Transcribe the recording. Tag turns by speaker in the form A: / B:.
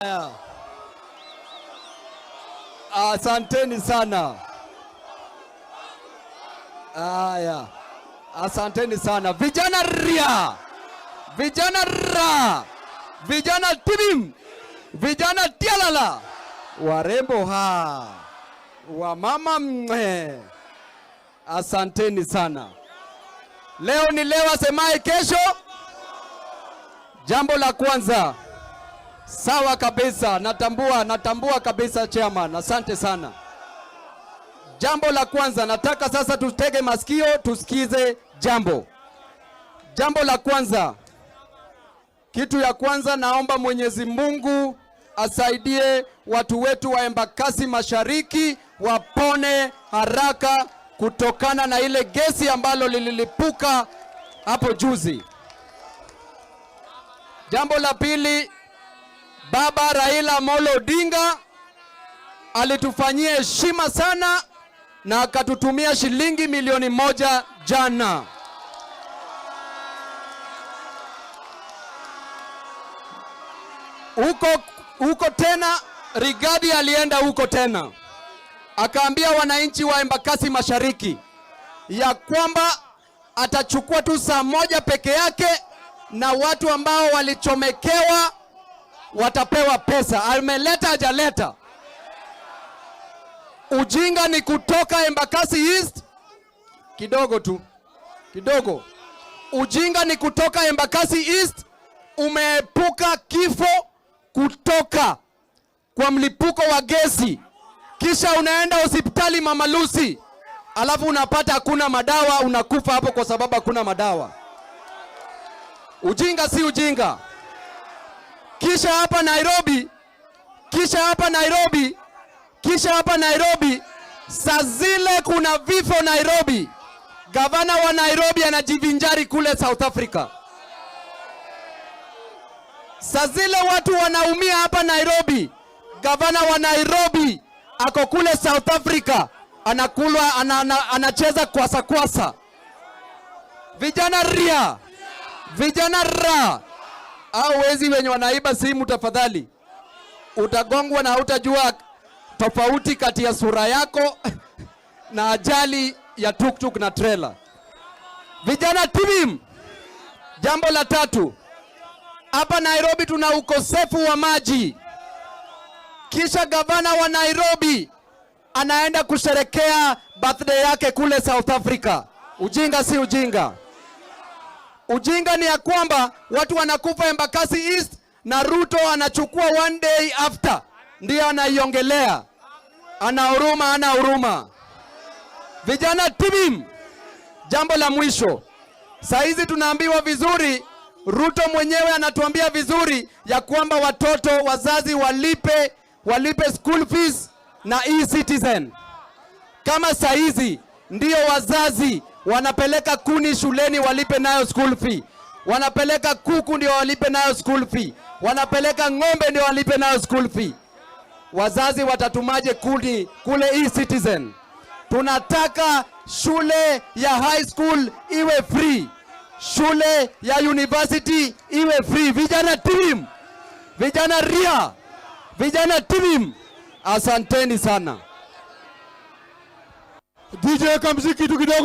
A: Haya. Asanteni sana. Haya, asanteni sana vijana ria, vijana ra, vijana tibim, vijana tialala, warembo ha, wamama mwe, asanteni sana. Leo ni leo, asemaye kesho. Jambo la kwanza, sawa kabisa, natambua, natambua kabisa chairman, asante sana. Jambo la kwanza nataka sasa tutege masikio tusikize jambo. Jambo la kwanza, kitu ya kwanza, naomba Mwenyezi Mungu asaidie watu wetu wa Embakasi Mashariki wapone haraka kutokana na ile gesi ambalo lililipuka hapo juzi. Jambo la pili, Baba Raila Amolo Odinga alitufanyia heshima sana na akatutumia shilingi 1 milioni jana. Huko huko tena Rigathi alienda huko tena akaambia wananchi wa Embakasi Mashariki ya kwamba atachukua tu saa moja peke yake na watu ambao walichomekewa watapewa pesa. Ameleta hajaleta? Ujinga ni kutoka Embakasi East kidogo tu kidogo. Ujinga ni kutoka Embakasi East, umeepuka kifo kutoka kwa mlipuko wa gesi, kisha unaenda hospitali Mama Lucy, alafu unapata hakuna madawa, unakufa hapo kwa sababu hakuna madawa. Ujinga si ujinga. Kisha hapa Nairobi, kisha hapa Nairobi, kisha hapa Nairobi, saa zile kuna vifo Nairobi, gavana wa Nairobi anajivinjari kule South Africa. Saa zile watu wanaumia hapa Nairobi, gavana wa Nairobi ako kule South Africa anakulwa, anacheza kwasa kwasa. Vijana ria, vijana ra, au wezi wenye wanaiba simu, tafadhali, utagongwa na hutajua tofauti kati ya sura yako na ajali ya tuktuk na trailer. Vijana tibim. Jambo la tatu, hapa Nairobi tuna ukosefu wa maji, kisha gavana wa Nairobi anaenda kusherekea birthday yake kule South Africa. Ujinga si ujinga? Ujinga ni ya kwamba watu wanakufa Embakasi East na Ruto anachukua one day after ndiyo anaiongelea. Ana huruma? Ana huruma? Vijana tibim. Jambo la mwisho, saa hizi tunaambiwa vizuri, Ruto mwenyewe anatuambia vizuri ya kwamba watoto wazazi walipe school fees na e-citizen. Kama saa hizi ndio wazazi wanapeleka kuni shuleni walipe nayo school fee, wanapeleka kuku ndio walipe nayo school fee, wanapeleka ng'ombe ndio walipe nayo school fee. Wazazi watatumaje kuni kule e-citizen? Tunataka shule ya high school iwe free, shule ya university iwe free. Vijana team, vijana ria, vijana team, asanteni sana.
B: DJ, weka mziki tu kidogo.